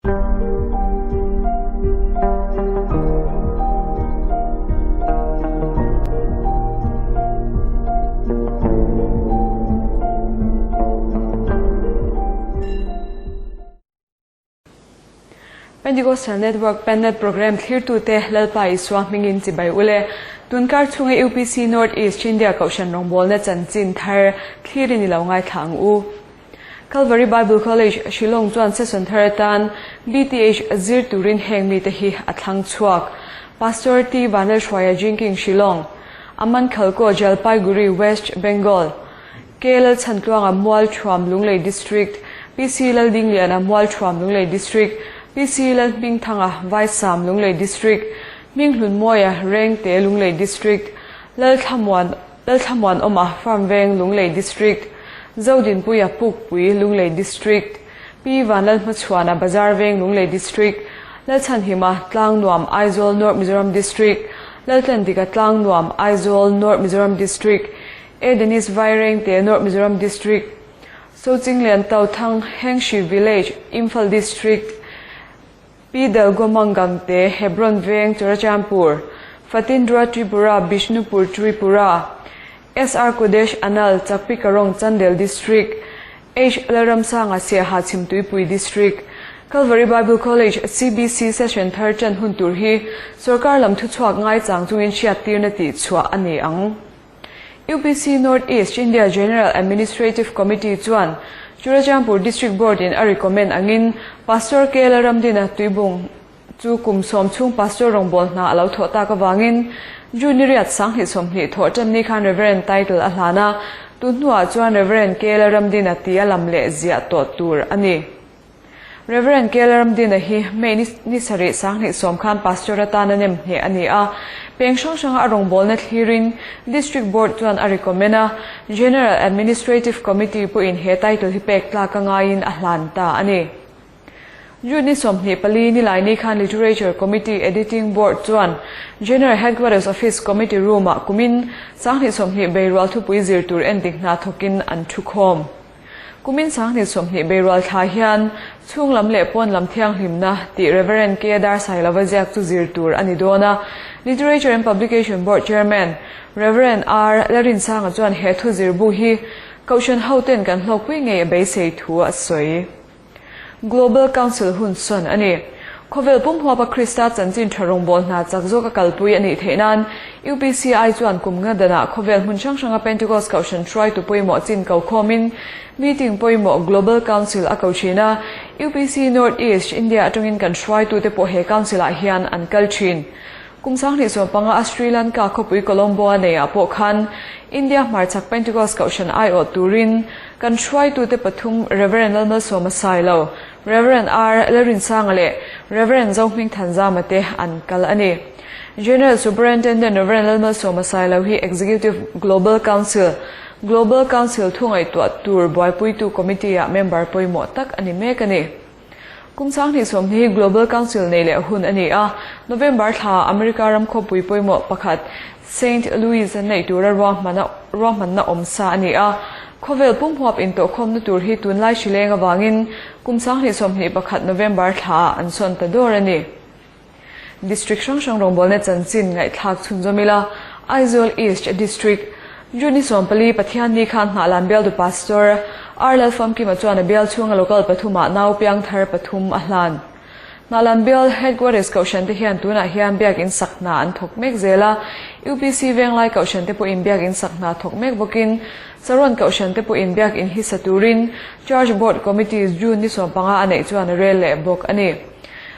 Pentecostal Network Pennet Programme thlirtute Lalpa Isua hmingin chibai ule. Tunkar chhunga UPC North East India Kohhran rawngbawlna chanchin thar thlirin i lo ngaithla ang u. Calvary Bible College, Shillong chuan session thar atan BTH zir turin heng mite hi a thlang chhuak. Pastor T. Vanlalhruaia Jinking, Shillong, Aman Khalko, Jalpaiguri, West Bengal, K. Lalchhantluanga, Mualthuam, Lunglei District, PC Laldingliana, Mualthuam, Lunglei District, PC Lalhmingthanga, Vaisam, Lunglei District, Hminghlunmawia, Rengte, Lunglei District, Lalthlamuan, Lalthlamuan Awma, Farm Veng, Lunglei District, Zodinpuia, Pukpui, Lunglei District, Pi Vanlalhmachhuana, Bazar Veng, Lunglei District, Lalchhanhima, Tlangnuam, Aizawl, North Mizoram District, Laltlandika, Tlangnuam, Aizawl, North Mizoram District, A Denis Vairengte, North Mizoram District, Sochinglen Tauthang, Hengshi Village, Imphal District, Pi Dalgomang Gangte, Hebron Veng, Churachandpur, Fatindra Tripura, Bishnupur, Tripura, SR Kodesh Anal, Chakpikarong, Chandel District, H Lalramsanga, Siaha Chhimtuipui District, Calvary Bible College, CBC, Session thar ṭan hun tur hi sorkar lam thuchhuak ngaichang chungin hriattirna tih chhuah a ni ang. UPC North East India General Administrative Committee chuan Churachandpur District Board in a recommend angin Pastor K Lalramdina Tuibung chu kum sawm chhung Pastor rawngbâwl hna a lo thawh tak avangin June ni riat 2020 thawh ṭan ni khan Reverend title a hlan a, tun hnuah chuan Reverend K Lalramdina tia lam leh ziah tawh tur a ni. Reverend K Lalramdina hi May ni sarih 2010 khan Pastor atan a nem hneh a ni a, peng hrang hranga a rawngbawlna thlirin District Board chuan a recommend a, General Administrative Committee pawhin he title hi pek tlak a ngaiin a hlan ta a ni. June ni 24 nilai ni khan Literature Committee Editing Board chuan General Headquarters Office Committee Room-ah kumin 2020 beirual thupui zir tur endik hna thawkin an thukhawm. Kumin 2020 beirual thla hian chhung lam leh pawn lam thianghlimna tih Reverend K Darsailova ziak chu zir tur a ni dawn a. Literature and Publication Board Chairman Reverend R Larinsanga chuan he thu zir bu hi Kohhran hoten kan hlawkpui ngei a beisei thu a sawi. Global Council hun sawn a ni. Khawvel pum huapa Krista chanchin tha rawngbâwl hna chak zawka kalpui a nih theih nan UPCI chuan kum nga danah khawvel hmun hrang hranga Pentecost Kohhran hruaitu pawimawh chin ko khawmin meeting pawimawh Global Council a ko thin a. UPC North East India atangin kan hruaitute pawh he council-ah hian an kal thin. Kum 2015 a Sri Lanka khawpui Colombo a neiah pawh khan India hmarchhak Pentecost Kohhran aiawh turin kan hruaitute pathum Reverend Lalmalsawma Sailo, Reverend R Lalrinsanga leh Reverend Zohming Thanzama te an kal a ni. General Superintendent Reverend Lalmalsawma Sailo hi Executive Global Council, Global Council thu ngaihtuah tur buaipuitu committee-ah member pawimawh tak a ni mek a ni. Kum 2020 Global Council nei leh hun a ni a, November thla America ram khawpui pawimawh pakhat Saint Louis an neih tura ruahmanna awm sa a ni a. Khawvel pum huap intawhkhawmna tur hi tunlai hrileng avangin kum 2021 November thla an sawn ta dawr a ni. District hrang hrang rawngbawlna chanchin ngaihthlak chhunzawm ila, Aizawl East District, June ni 14 Pathian ni khan Hnahlan bialtu Pastor R Lalfamkima chuan a bial chhunga local pathumah nau piang thar pathum a hlan. Hnahlan bial Headquarters Kohhran te hian tunah hian biakin sak hna an thawk mek zel a, UPC Venglai Kohhran te pawhin biakin sak hna thawk mek bawkin Saron Kohhran te pawhin biakin hi sa turin Church Board Committee June ni 15 a neih chuan a rel leh bawk a ni.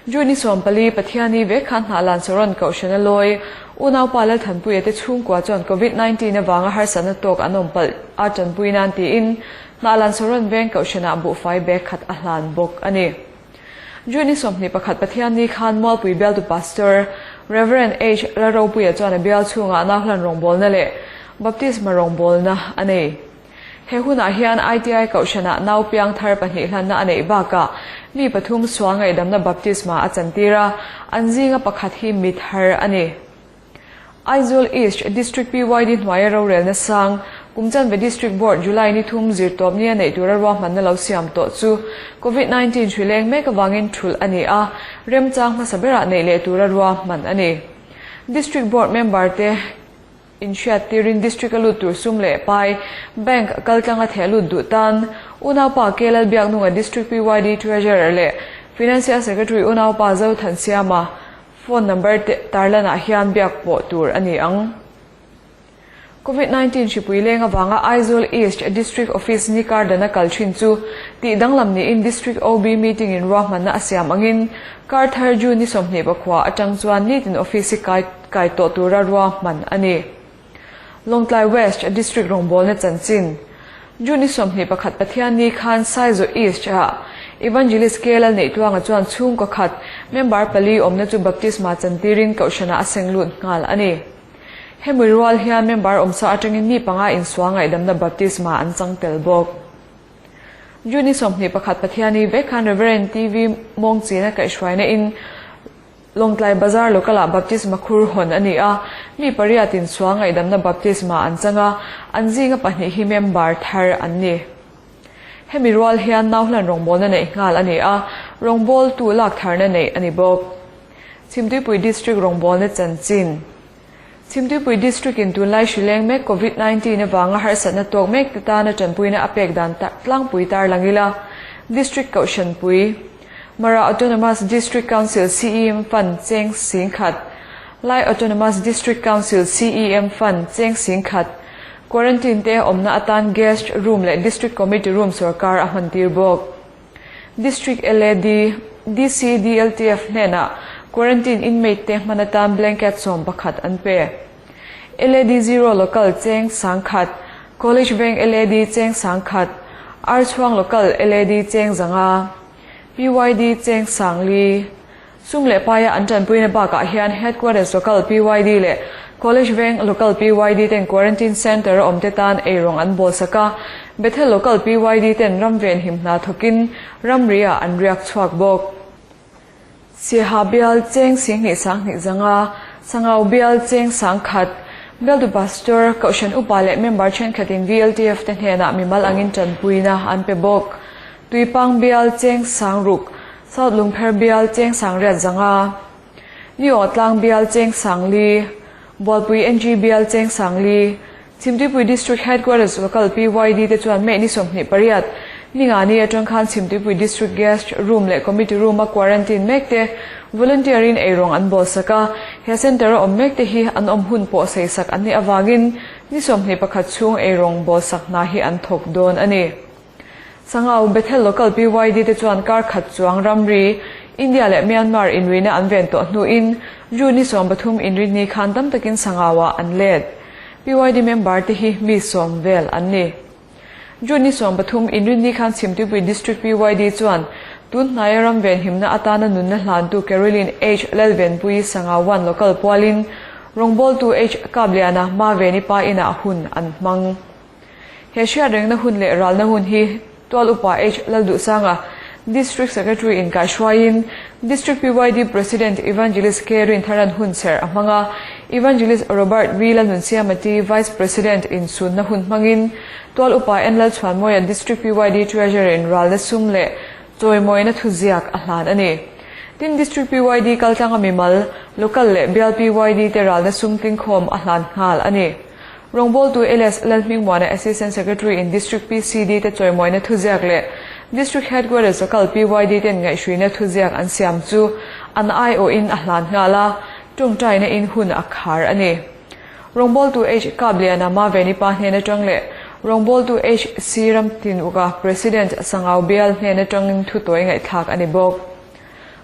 June ni 14 Pathiani vek khan Hnahlan Saron Kohhran a lawi Unaupa Lalthanpuia te chhungkua chuan Covid-19 avanga harsatna tawk an awm palh a tanpui nan tiin Hnahlan Saron Veng Kohhranah buhfai bag khat a hlan bawk a ni. June ni 21 Pathiani khan Mualpui bialtu Pastor Reverend H Lalropuia chuan a bial chhungah nauhlan rawngbawlna leh Baptisma rawngbawlna a nei. He hunah hian ITI Kohhranah nau piang thar pahnih hlanna a neih bakah mi pathum sual ngaihdamna baptisma a chantir a, an zinga pakhat hi mi thar a ni. Aizawl East District PYD hnuaia rorelna sang Kum chanve District Board July ni thum zirtawp nia neih tura ruahmanna lo siam tawh chu Covid 19 hri leng mek avangin thulh a ni a, remchang hmasa berah neih leh tura ruahman a ni. District Board member te inhriat tirin District a lut tur sum leh pai Bank kaltlanga theh lut duh tan unaupa K Lalbiaknunga District PYD Treasurer leh Financial Secretary unaupa Zothansiama phone number te tarlanah hian biak pawh tur a ni ang. Covid 19 hripui leng avanga Aizawl East District Office ni kar dana kal thin chu tih danglam niin District OB meeting in ruahmanna a siam angin kar thar June ni 24 atang chuan nitin office hi kai kai tawh tura ruahman a ni. Lawngtlai West District rawngbawlna chanchin June ni 21 Pathian ni khan Saizaw East ah Evangelist K Lalneihtuanga chuan chhungkaw khat member pali awmna chu baptisma chantirin kohhranah a seng lut nghal a ni. Hemi rual hian member awmsa atangin mi panga insual ngaihdamna baptisma an chang tel bawk. June ni 21 Pathian ni vek khan Reverend TV Mawngchina kaihhruaina in Lawngtlai Bazar local ah baptisma khur hawn a ni a, mi pariat insual ngaihdamna baptisma an chang a, an zinga pahnih hi member thar an ni. Hemi rual hian nauhlan rawngbawlna neih nghal a ni a, rawngbawl tu lak tharna neih a ni bawk. Chhimtuipui District rawngbawlna chanchin Chhimtuipui District in tunlai hrileng mek Covid 19 avanga harsatna tawk mek te tana tanpuina a pek dan tlangpui tarlang ila. District Kohhranpui Mara Autonomous District Council CEM Fund cheng sing khat Lai Autonomous District Council CEM Fund cheng sing khat Quarantine te awmna atan Guest Room leh District Committee Room sorkar a hman tir bawk. District LAD, DCDLTF hnenah quarantine inmate te hman atan blanket 11 an pe. LAD zero local cheng 10,000, College Veng LAD cheng 10,000, Archhuang local LAD cheng 500, PYD cheng 4,000, Sum leh paia an tanpuina bakah hian Headquarters local PYD leh College Veng local PYD ten quarantine centre a awm te tan eirawng an bawl sak a, Bethel local PYD ten ram ven him hna thawkin ramri-ah an riak chhuak bawk. Siaha bial cheng 2 2 500, Sangau bial cheng 1,000, Bialtu Pastor, Kohhran upa leh member thenkhatin VLTF te hnenah mimal angin tanpuina an pe bawk. Tuipang bial cheng 6,000, South Lungpher bial cheng 8,500, Niaw tlang bial cheng 4,000, Bualpui NG bial cheng 4,000, Chhimtuipui District Headquarters local PYD te chuan May ni 28 ninga ni atang khan Chhimtuipui District Guest Room leh Committee Room a quarantine mek te volunteer in eirawng an bawl sak a, he centre a awm mek te hi an awm hun pawh sei sak an nih avangin ni 21 chhung eirawng bawl sak hna hi an thawk dawn a ni. Sangau Bethel local PYD te chuan kar khat chuang ramri India leh Myanmar inrina an ven tawh hnuin June ni 13 inri ni khan tam takin Sangauah an let. PYD member te hi mi sawm vel an ni. June ni 13 inri ni khan Chhimtuipui District PYD chuan tun hnaia ram ven himna atana nunna hlantu Caroline H Lalvenpui Sangau 1 local pualin rawngbawltu H Kabliana ma veni pa inah hun an hmang. He hriat rengna hun leh ralna hun hi tual upa H Lalduhsanga District Secretary in kaihruaiin District PYD President Evangelist K Rintharan hun ser a hmanga Evangelist Robert V Lalnunsiamati Vice President in sunna hun hmangin tual upa N Lalchhuanmawia District PYD Treasurer in ralna sum leh chawimawina thuziak a hlan a ni. Tin District PYD kaltlanga mimal, local leh bial PYD te ralna sum tlingkhawm a hlan nghal a ni. Rawngbawltu LS Lalhmingmuana Assistant Secretary in District PCD te chawimawina thuziak leh District Headquarters local PYD ten ngaihhruina thuziak an siam chu an aiawh in a hlan nghal a, tawngtaina in hun a khar a ni. Rawngbawltu H Kabliana ma veni pa hnen atang leh rawngbawltu H C Ramtin Uka President Sangau bial hnen atangin thu tawi ngaihthlak a ni bawk.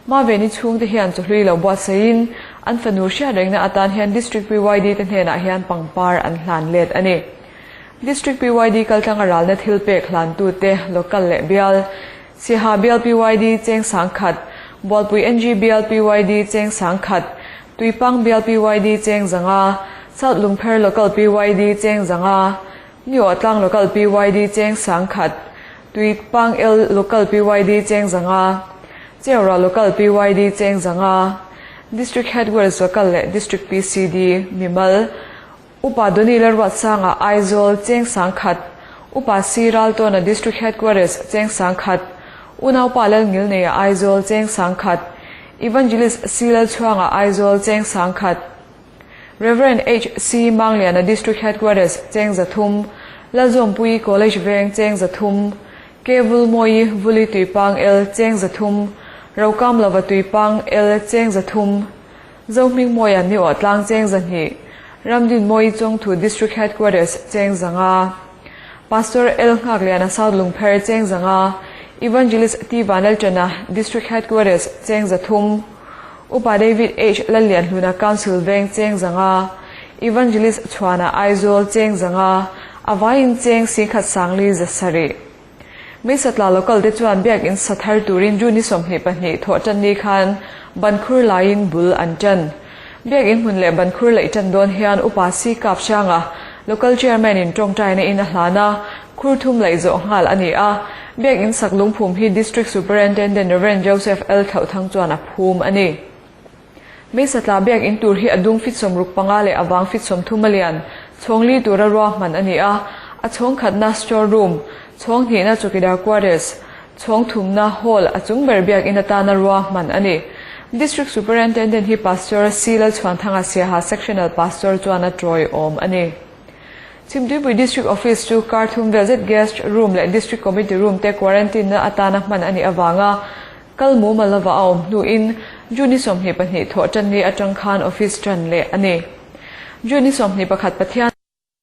Ma veni chhung te hian chawhlui lo buatsaiin an fanu hriat rengna atan hian District PYD te hnenah hian pangpar an hlan let a ni. District PYD kaltlanga ralna thil pek hlantu te local leh bial Siaha bial PYD cheng 1,000, Bualpui NG bial PYD cheng 1,000, Tuipang bial PYD cheng 500, South Lungpher local PYD cheng 500, Niaw tlang local PYD cheng 1,000, Tuipang L local PYD cheng 500, Cheura local PYD cheng 500, District Headquarters local leh District PCD mimal. Upa Donny Lalruatsanga Aizawl cheng 10,000, Upa C Raltawna District Headquarters cheng 10,000, Unaupa Lalngilneia Aizawl cheng 10,000, Evangelist C Lalchhuanga Aizawl cheng 10,000, Rev. HC Mangliana District Headquarters cheng 300, Lalzawmpuii College Veng cheng 300, K Vulmawi Vuli Tuipang L cheng 300, Rokam Lova Tuipang L cheng 300, Zohmingmawia Niawh Tlang cheng 200, Ramdinmawi Chawngthu District Headquarters cheng 500, Pastor L Nghakliana South Lungpher cheng 500, Evangelist T Vanlalṭana District Headquarters cheng 300, Upa David H Lallianhluna Council Veng cheng 500, Evangelist Chhuana Aizawl cheng 500, a vaiin cheng 7,400. Meisatla local te chuan biakinn sa thar turin June ni 22 thawh tan ni khan bankhur laiin bul an tan. Biakinn hmun leh bankhur laih tan dawn hian Upa C Kap Hranga local chairman in tawngtaina in a hlan a, khur thum laih zawh nghal a ni a. Biakinn sak lungphum hi District Superintendent Rev Joseph L Thlauhthang chuan a phum a ni. Meisatla biakinn tur hi a dung fit 65 leh a vang fit 30 a lian, chhawng li tura ruahman a ni a. A chhawng khatna store room, chhawng hnihna chawkidar quarters, chhawng thumna hall a chung ber biakinn atana ruahman a ni. District Superintendent hi Pastor C Lalchhuanthanga Siaha Sectional Pastor chuan a tawiawm a ni. Chhimtuipui District Office chu kar thum vel zet guest room leh District Committee room te quarantine na atana hman a nih avanga kal mumal lova a awm hnuin June ni 22 thawh tan ni atang khan office tan leh a ni. June ni 21 Pathian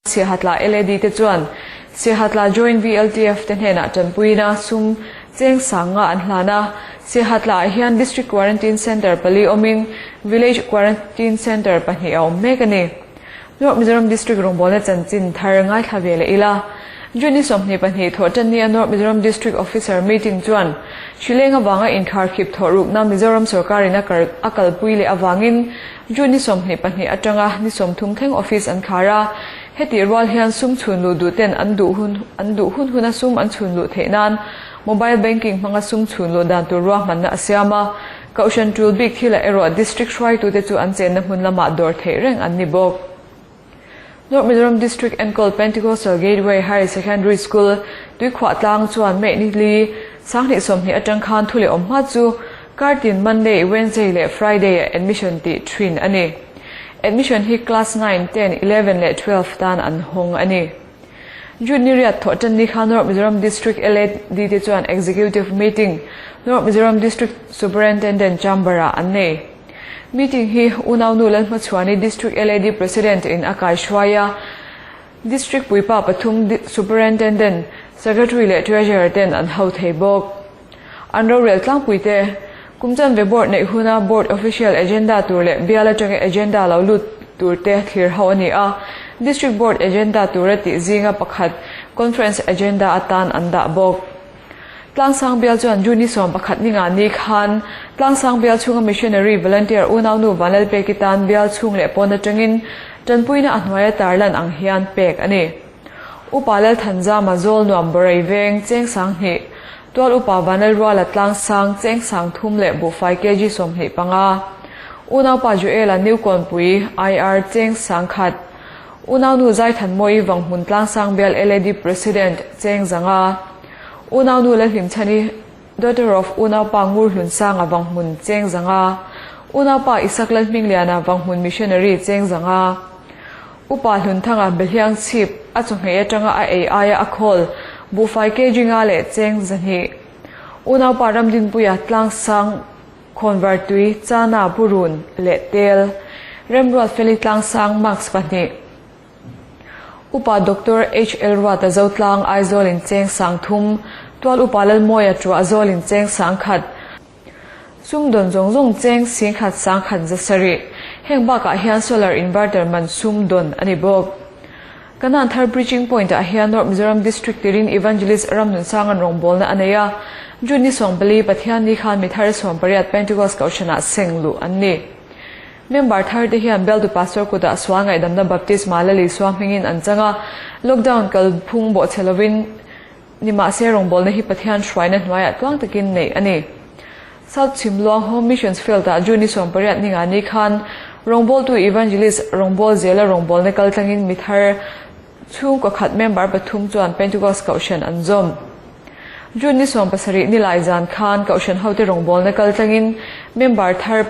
Siahatla LAD te chuan Siahatla Joint VLTF te hnenah tanpuina sum cheng 5,000 an hlan a. Siahatla ah hian District Quarantine Centre pali awmin Village Quarantine Centre pahnih a awm mek a ni. North Mizoram District rawngbawlna chanchin thar ngaithla ve leh ila. June ni 22 thawh tan nia North Mizoram District Officer meeting chuan Shillong avanga inkharkhip thawh rukna Mizoram sorkarin a a kalpui leh avangin June ni 22 atanga ni 30 thleng office an khar a. Heti rual hian sum chhun luh duh ten an duh hun an duh hun huna sum an chhun luh theih nan mobile banking hmanga sum chhun luh dan tur ruahmanna a siam a. Kohhran tul bik thilah erawh District hruaitute chu an chenna hmun lamah dawr theih reng an ni bawk. North Mizoram District enkawl Pentecostal Gateway Higher Secondary School Tuikhuah tlang chuan May ni li 2020 atang khan thu leh awm hma chu kartin Monday, Wednesday leh Friday ah admission tih thin a ni. Admission hi Class 9, 10, 11 leh 12 tan an hawng a ni. June ni riat thawh tan ni khan North Mizoram District LAD te chuan Executive Meeting North Mizoram District Superintendent Chamber ah an nei. Meeting hi Unaunu Lalhmachhuani District LAD President in a kaihruai a, District puipa pathum Superintendent, Secretary leh Treasurer ten an ho thei bawk. An rorel tlangpui te, kum chanve board neih huna board official agenda tur leh bial atanga agenda lo lut tur te thlir ho a ni a, District Board agenda tura tih zinga pakhat conference agenda atan an dah bawk. Tlangsang bial chuan June ni 11 ni nga ni khan Tlangsang bial chhunga missionary volunteer unaunu Vanlalpeki tan bial chhung leh pawn atangin tanpuina a hnuaia tarlan ang hian pek a ni. Upa Lalthanzama Zawl Nuam Borai Veng cheng 2,000, Tual Upa Vanlalruala Tlangsang cheng 3,000 leh buhfai kg 25, Unaupa Joela New Kawnpui IR cheng 1,000, Unaunu Zaithanmawi Vanghmun Tlangsang bial LAD President cheng 500, Unaunu Lalhlimchhani Daughter of Unaupa Ngurhlunsanga Vanghmun cheng 500, Unaupa Isak Lalhmingliana Vanghmun Missionary cheng 500, Upa Hlunthanga Belhiang chhip a chawhmeh atanga a ei aia a khawl buhfai kg nga leh cheng 200. Unaupa Ramdinpuia Tlangsang Khawnvar tui Chana Purun leh Tel Remruat Feli Tlangsang Marks 2. Upa Doctor H L Ruata Zotlang Aizawl in cheng 3,000, Tual Upa Lalmawia Ṭuah Zawl in cheng 1,000. Sum dawn zawng zawng cheng 1,107. Heng bakah hian solar inverter man sum dawn a ni bawk. Kanan thar Preaching Point ah hian North Mizoram District tirin Evangelist Ramnunsangan rawngbawlna a nei a. June ni 14 Pathian ni khan mi thar 18 Pentecost Kohhranah seng luh an ni. Member thar te hian Bialtu Pastor kutah sual ngaihdamna Baptisma Lali Sua hmingin an chang a. Lockdown kal phung bawhchhe lovin Nimahse rawngbawlna hi Pathian hruaina hnuaiah tluang takin neih a ni. South Chhimluang Home Missions Field ah June ni 18 ni nga ni khan Rawngbawltu Evangelist rawngbâwl zela rawngbâwlna kal tlangin mi thar chhungkaw khat member pathum chuan Pentecost Kohhran an zawm. June ni 70 nilai zan khan Kohhran hote rawngbâwlna kal tlangin member thar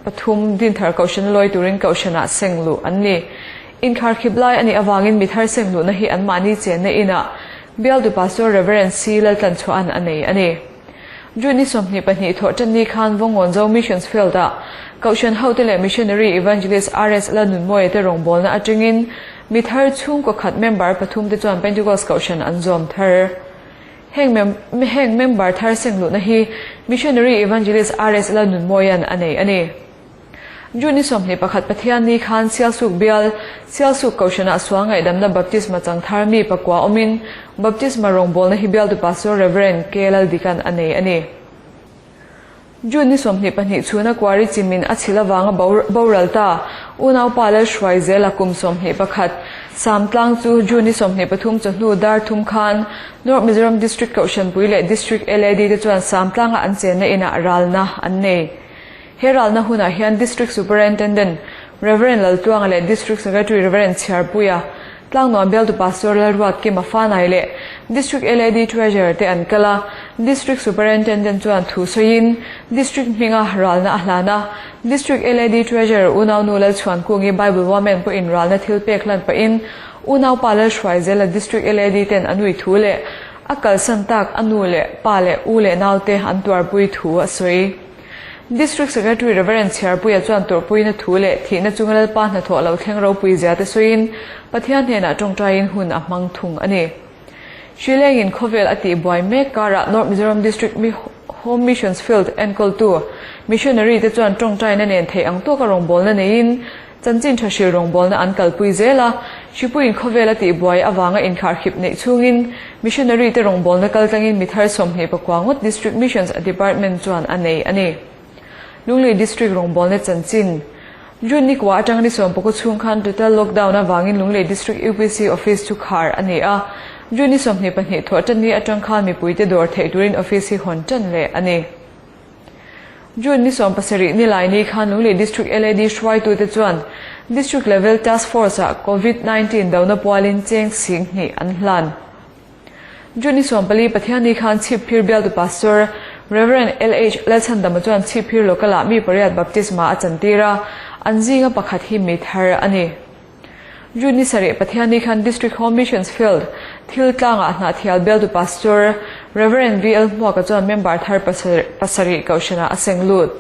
pathum Dinthar Kohhran lawi turin Kohhranah seng luh an ni. Inkharkhip lai a nih avangin mi thar seng luhna hi anmahni chenna inah Bialtu Pastor Rev. C. Laltlanchhuahan a nei a ni. June ni 22 thawh tan ni khan Vawngawnzo Missions Field-ah Kohhran hote leh Missionary Evangelist RS Lalnunmawia te rawngbawlna atangin mi thar chhungkaw khat member pathum te chuan Pentecost Kohhran an zawm thar. Heng heng member thar seng luhna hi Missionary Evangelist RS Lalnunmawia'n a nei a ni. June ni 21 Pathian ni khan Sialsuk bial, Sialsuk Kohhranah sual ngaihdamna baptisma chang thar mi pakua awmin baptisma rawngbawlna hi bialtu Pastor Rev. K. Laldikan a nei a ni. June ni 22 chhuna kuari chimin a chhil avanga boral ta unaupa Lalhruai zela kum 21 Samtlang chu June ni 23 chawhnu dar thum khan North Mizoram District Kohhranpui leh District LAD te chuan Samtlanga an chenna inah ralna an nei. He ralna hunah hian District Superintendent Rev. Laltluanga leh District Secretary Rev. Chhiarpuia, Tlangnuam Bialtu Pastor Lalruat Kima Fanai leh District LAD Treasurer te an kal a. District Superintendent chuan thu sawiin District hminga ralna a hlan a. District LAD Treasurer Unaunu Lalchhuankungi Bible Women pawhin ralna thil pek hlan pahin Unaupa Lalhruaizela District LAD ten a nui thu leh a kalsan tak a nu leh pa leh u leh naute an tuarpui thu a sawi. District Secretary Rev. Chhiarpuia chuan tawrhpuina thu leh thihna chunga Lalpa hnathawh lo thleng ropui zia te sawiin Pathian hnenah tawngtaiin hun a hmang thung a ni. Hrilengin khawvel a tihbuai mek karah North Mizoram District Home Missions Field enkawltu Missionary te chuan tawngtaina nen theih ang tawka rawngbawlna neiin Chanchin tha hril rawngbawlna an kalpui zel a, Hripuiin khawvel a tihbuai avanga inkharkhip neih chhungin Missionary te rawngbawlna kaltlangin mi thar 24 ngawt District Missions Department chuan a nei a ni. Lunglei District rawngbawlna chanchin June ni kua atanga ni 19 chhung khan total lockdown avangin Lunglei District UPC Office chu khar a ni a, June ni 22 thawh tan ni atang khan mipuite dawr theih turin Office hi hawn tan leh a ni. June ni 70 nilai ni khan Lunglei District LAD hruaitute chuan District Level Task Force-ah Covid 19 dona pualin cheng sing hnih an hlan. June ni 14 Pathian ni khan Chhipphir bialtu Pastor Rev. LH Lalchhandama chuan Chhipphir Local-ah mi pariat baptisma a chantir a, an zinga pakhat hi mi thar a ni. June ni sarih Pathian ni khan District Home Missions Field thil tlangah Hnahthial bialtu Pastor Rev. VL Hmuaka chuan member thar pasarih kohhranah a seng lut.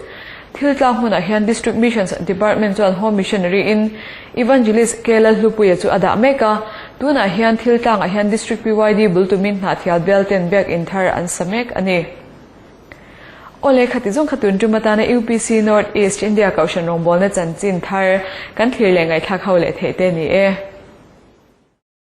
Thil tlang hmunah hian District Missions Department chuan Home Missionary in Evangelist K Lalhlupuia chu a dah mek a, tunah hian thil tlangah hian District PYD bul tumin Hnahthial bial ten biakinn thar an sa mek a ni. Awle khati zawng kha tun tum atana UPC North East India Kohhran rawngbawlna chanchin thar kan thlir leh ngaihthlak ho leh theih te ni e.